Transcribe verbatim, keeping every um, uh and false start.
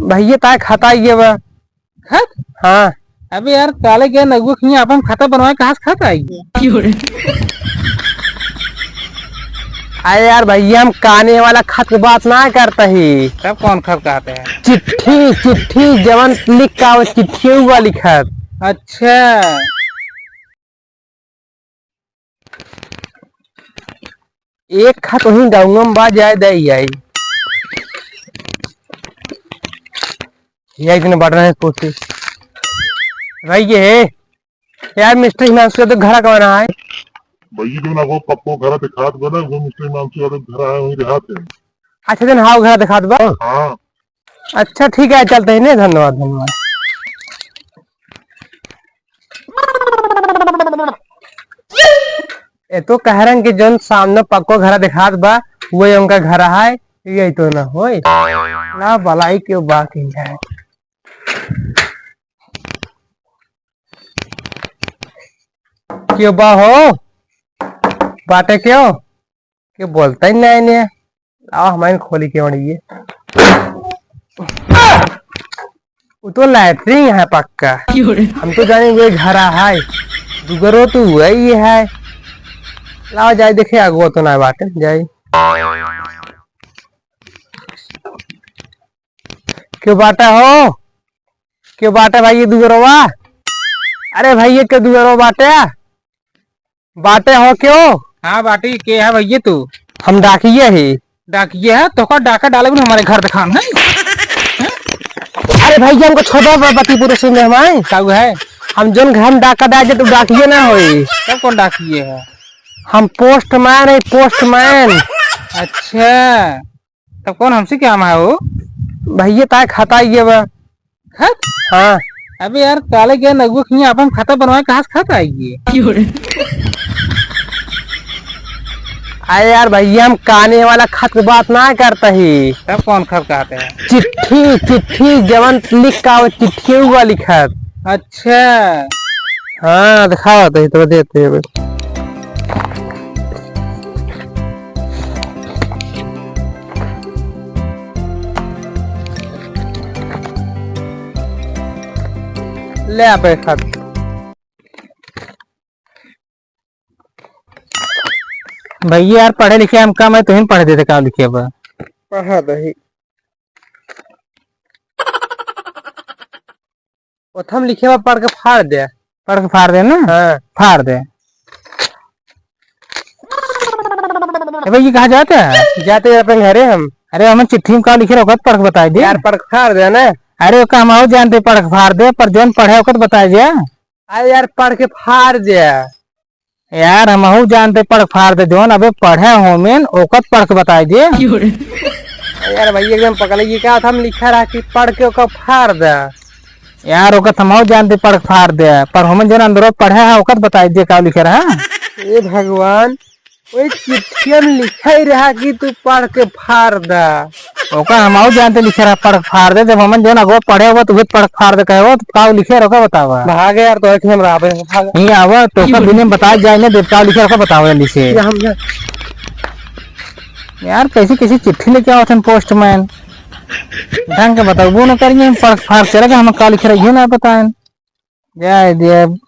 भइया, ताय खाता ये बा। खत? हाँ। अबे यार, काले गए नगुआ खिया, अपन खाता बनवाए, कहाँ से खत आई? अरे यार भइया, हम काने वाला खत के बात ना करता ही। तब कौन खत कहते हैं? चिट्ठी, चिट्ठी, जवन लिख का वो चिट्ठी हुआ लिखत। अच्छा। एक खत वहीं गाँव में बा, जाए दे आई। यही दिन बढ़ रहे कोशिश। भाई ये है। यार मिस्टर हिमांशु यादव घर कौन है? भाई ये जो ना वो पक्को घर दिखात बना, वो मिस्टर हिमांशु यादव घर आए, वहीं रहत है। अच्छा दिन हाव घर दिखात बा? हाँ। अच्छा ठीक है, चलते हैं ने, धन्यवाद, धन्यवाद। ए तो कहरन के जौन सामने पक्को घर दिखात बा, वो उनका घर है, ये तो ना होय। ना भलाई क्यों बा की है? क्यों बा हो? बाटे क्यों? के बोलता ही नहीं ने। लाओ हमारे खोली के ओढ़िए। वो तो लैट्रिन है पक्का। हम तो जाने वो घर है। दुगरो तो हुआ ही है। लाओ जाए देखे आगो तो ना बाटे जाए। क्यों बाटा हो? क्यों बाटा भाई ये दुगरवा? अरे भाई ये के दुगरवा बाटे? बाटे हो क्यों? हाँ बाटी, के है भैया तू? हम डाकिए ही। डाकिए है? तो का डाका डाले भी हमारे घर दिखान है? अरे भाई हमको छोटा बा-, बती पूरे सुन रहे हमारे। का है? हम जोन घर में डाका डाल दे तो डाकिए ना होई। तब कौन डाकिए है? हम पोस्टमैन है, पोस्टमैन। अच्छा। तब कौन हमसे क्या मांगा हो? भैया ताय खाता ये बा। खत? हाँ। अबे यार काले गए नगुआ खिया अपन खाता बनवाए, कहाँ से खत आई ये? अरे यार भैया हम काने वाला खत के बात ना करता ही। तब कौन खत कहते हैं? चिट्ठी, चिट्ठी जवन लिख का वो चिट्ठी हुआ लिखत। अच्छा। हाँ, दिखावा तो, तो देते हैं। ले आप एक हाथ। भैया यार, पढ़े लिखे हम कम है, तुहिन पढ़ देते का लिखे बा। पढ़ा दही। ओथम लिखे बा, पढ़ के फाड़ दे। पढ़ के फाड़ दे ना? हाँ। फाड़ दे। ए भाई, ये कहाँ जाते हैं? जाते हैं अपने घरे हम। अरे, हमें चिट्ठी में का लिखे रहो, पढ़ के बताई दे। यार, पढ़ के फाड़ दे ना। अरे, ओका हम और जानते पढ़ के फाड़ दे, पर जौन पढ़े ओकर बताई दे। अरे यार, पढ़ के फाड़ दे। यार, हमहू जानते पढ़ फाड़ दे जौन, अबे पढ़े होमेन, ओकत पढ़ के बताई दे। क्यों रे? यार भाई, एकदम पकड़े, ये का था, हम लिखा रहा कि पढ़ के ओका फाड़ दे। यार, ओकत हमहू जानते पढ़ फाड़ दे, पर होमेन जौन अंदरो पढ़े है, ओकत बताई दे, का लिखे रहा? ए भगवान, ओई चिट्ठिया में लिखा ही रहा कि तू पढ़ के फाड़ दे। ओका हमहू जानते लिखे रहा पढ़ के फाड़ दे, जब हमन जौन अगवा पढ़े होगा तो उहे पढ़ के फाड़ दे कहे हो, तो का लिखे रहो का बतावा। भाग यार, तो एक हम रहा भाग। नहीं आवा, तो का बिना बताए जाए ना, देवता लिखे रहो का बतावा जल्दी से। ये हम जा- यार, कैसी कैसी चिट्ठी लेके आवत हन पोस्टमैन, ढंग के बताओ, वो ना करिए, हम पढ़ के फाड़ चले गए, हम का लिखे रहिए ना बताएं। जाए दे, अब